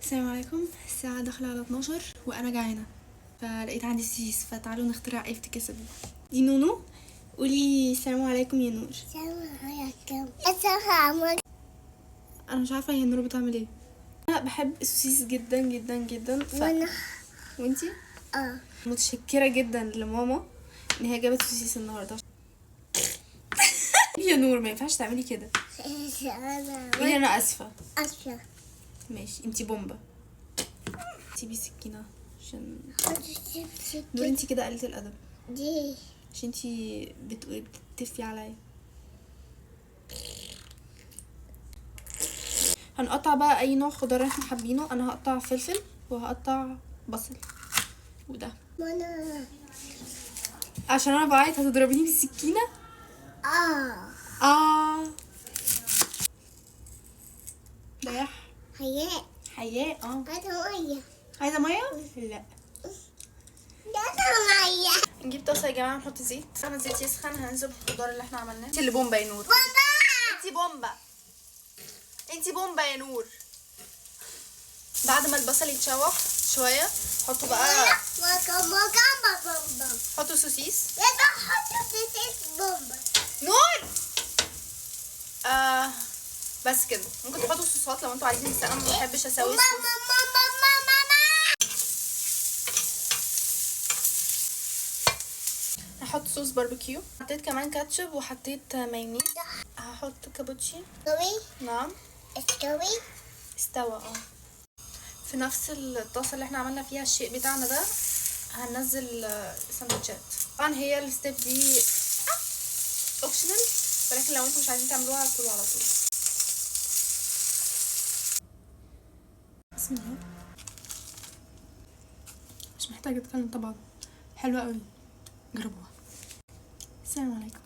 السلام عليكم. الساعة داخلة على 12 وأنا جعانة، فلقيت عندي سوسيس، فتعالوا نخترع ايه افتكاسة دي. نونو قولي السلام عليكم يا نور. السلام عليكم. السلام عليكم. أنا مش عارفة هي نور بتعمل ايه. أنا بحب السوسيس جدا جدا جدا. وانا وانتي؟ اه متشكرة جدا لماما إن هي جابت سوسيس النهاردة. يا نور ما ينفعش تعملي كده. قولي أنا آسفة. آسفة. ماشي، انتي بومبا. سيبي سكينة عشان نور انتي كده قلة الأدب. دي عشان انتي بتقولي بتتفي عليا. هنقطع بقى اي نوع خضار احنا حابينه. انا هقطع فلفل وهقطع بصل وده. وانا عشان انا بعيط هتضربيني بالسكينة؟ اه ده حياء حياء. عايزة مية. عايزة مية؟ لا عايزة مية. نجيب طاسة يا جماعة، نحط زيت. لما الزيت يسخن هننزل بالخضار اللي احنا عملناه. انتي اللي بومبا يا نور. بومبا. انتي بومبا. انتي بومبا يا نور. بعد ما البصل يتشوح شوية حطوا بقى بومبا. حطوا سوسيس. يلا حطوا سوسيس بومبا. نور. بس كده. ممكن تحطوا صوصات لو انتوا عايزين، بس انا ما بحبش اسوي الصوص. هحط صوص باربيكيو. حطيت كمان كاتشب وحطيت مايونيز. هحط كابوتشي. استوي. نعم استوي. استوى. في نفس الطاسه اللي احنا عملنا فيها الشيء بتاعنا ده هننزل سندوتشات. طبعا هي ال step دي optional، ولكن لو انتوا مش عايزين تعملوها كلوا على طول. بسم الله. مش محتاجه اتكلم طبعا، حلوة قوي، جربوها. السلام عليكم.